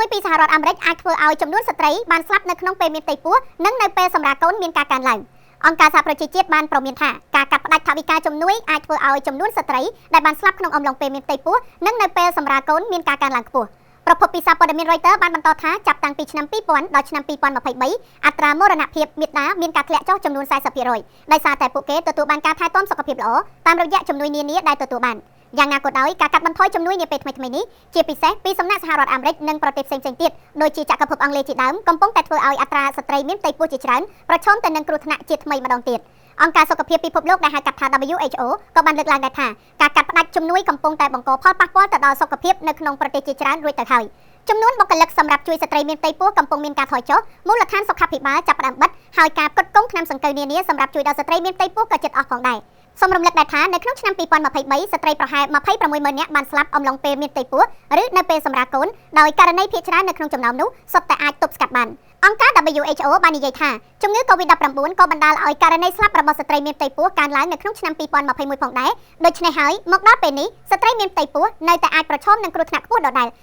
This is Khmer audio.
នួយពីសហរដ្ឋអាមេរិកអាចធ្វើឲ្យចំនួនស្ត្រីបានស្លាប់នៅក្នុងពេលមានផ្ទៃពោះនិងនៅពេលសម្រាលកូនមានការកើនឡើងអង្គការសហប្រជាជាតិបានព្រមានថាការកាត់ផ្តាច់ថវិកាជំនួយអាចធ្វើឲ្យចំនួនស្ត្រីដែលបានស្លាប់ក្នុងអំឡុងពេលមានផ្ទៃពោះនិងនៅពេលសម្រាលកូនមានការកើនឡើងខ្ពស់ប្រភពពីសារព័ត៌មាន Reuters បានបន្តថាចាប់តាំងពីឆ្នាំ2000ដល់ឆ្នាំ2023អត្រាមរណភាពមាតាមានការធ្លាក់ចុះចំនួន40%ដោយសារតែពួកគេទទួលបានការថែទាំសុខភាពល្អតាមរយៈជំនួយនានាដែលទទួលបានយ៉ាងណាក៏ដោយការកាត់បន្ថយជំនួយនាពេលថ្មីៗនេះជាពិសេសពីសំណាក់សហរដ្ឋអាមេរិកនិងប្រទេសផ្សេងៗទៀតដូចជាចក្រភពអង់គ្លេសជាដើមកំពុងតែធ្វើឲ្យអត្រាស្ត្រីមានផ្ទៃពោះជាច្រើនប្រឈមទៅនឹងគ្រោះថ្នាក់ជាថ្មីម្ដងទៀតអង្គការសុខភាពពិភពលោកដែលហៅកាត់ថា WHO ក៏បានលើកឡើងដែរថាការកាត់ផ្តាច់ជំនួយកំពុងតែបង្កផលប៉ះពាល់ទៅដល់សុខភាពនៅក្នុងប្រទេសជាច្រើនរួចទៅហើយចំនួនបុគ្គលិកសម្រាប់ជួយស្ត្រីមានផ្ទៃពោះកំពុងមានការថយចុះមូលដ្ឋានសុខាភិបាលចាប់ផ្ដើមបិទហើយការផ្គត់ផ្គង់ថ្នាំសង្កូវនានាសម្រាប់ជួយដល់ស្ត្រីមានផ្ទៃពោះក៏ជិតអស់ផងដែរសូមរំលឹកដែរថានៅក្នុងឆ្នាំ2023ស្ត្រីប្រហែល26ម៉ឺននាក់បានស្លាប់អំឡុងពេលមានផ្ទៃពោះឬនៅពេលសម្រាលកូនដោយករណីភាគច្រើននៅក្នុងចំណោមនោះសុទ្ធតែអាចទប់ស្កាត់បានអង្គការ WHO បាននិយាយថាជំងឺ Covid-19 ក៏បណ្ដាលឲ្យករណីស្លាប់របស់ស្ត្រីមានផ្ទៃពោះកើនឡើងនៅក្នុងឆ្នាំ2021ផងដែរដូច្នេះហើយមកដល់ពេលនេះស្ត្រីមានផ្ទៃពោះនៅតែអាចប្រឈមនឹងគ្រោះថ្នាក់ខ្ពស់ដដែល។